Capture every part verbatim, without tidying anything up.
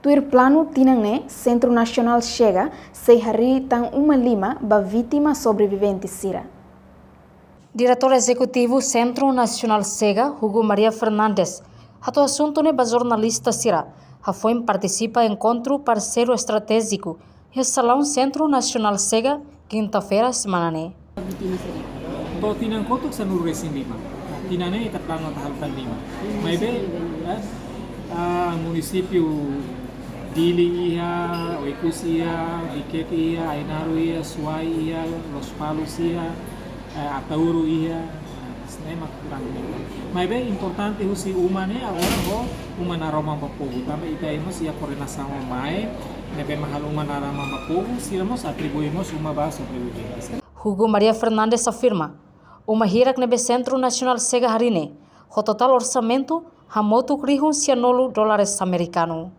Tuir planu, tinan ne'e Sentru Nasionál Chega sei harii tan uma lima ba vítima sobrevivente sira. Diretór Ezekutivu Sentru Nasionál Chega, Hugo Maria Fernandes, hato'o asuntu ne'e ba jornalista sira hafoin partisipa enkontru parseiru estratéjiku iha salaun Sentru Nasionál Chega, kinta-feira semana ne'e. To'o tinan kotuk sanulu-resin-lima. Tinan ne'e ita planu atu halo tan lima. Maibé, eh, ah, munisípiu Dili iha, Oekusi iha, Viqueque iha, Ainaro iha, Suai iha, Lospalos iha, eh, Ataúro iha, ne'e mak kurang ne'e. Maibé importante husi uma ne'e agora ho uma naroman ba povu. Tanba ita mós iha koordenasaun ho MAE, ne'ebé mak halo uma naroman ba povu, sira mós atribui mós uma ba sobrevivente. Hugo Maria Fernandes afirma, uma hirak ne'ebé Sentru Nasionál Chega harii ne'e, ho totál orsamentu hamutuk rihun sianulu dólares amerikanu.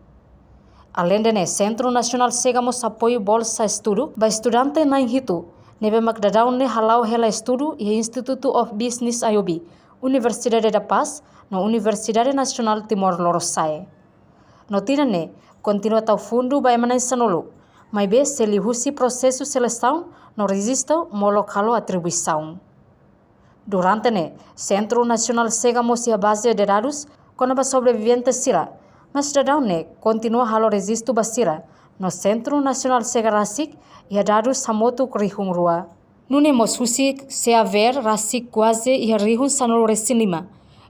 Aleinde ne'e, Sentru Nasionál Chega mós apoiu bolsa estudu ba estudante na'in hitu, ne'ebé mak daudaun ne'e hala'o hela estudu iha Institute of Business, I O B, Universidade da Paz, no Universidade Nasionál Timor Lorosa'e. No tinan ne'e, kontinua tau fundu ba ema na'in sanulu, maibé sei liuhusi prosesu selesaun no rejista molok halo atribuisaun. Durante ne'e, Sentru Nasionál Chega mós iha baze de dadus kona-ba sobrevivente sira, mas daudaun ne'e kontinua halo rejistu ba sira, no Sentru Nasionál Chega rasik iha dadus hamutuk rihun rua. Nune'e mós husi C A V R rasik kuaze iha rihun sanulu-resin-lima.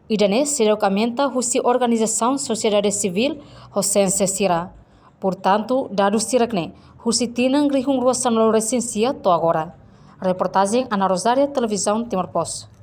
Ida-ne'e seidauk aumenta husi organizasaun sosiedade sivíl ho sense sira. Portantu, dadus hirak ne'e husi tinan rihun rua sanulu-resin-sia to'o agora. Reportajen Ana Rosária, Televizaun Timor Post.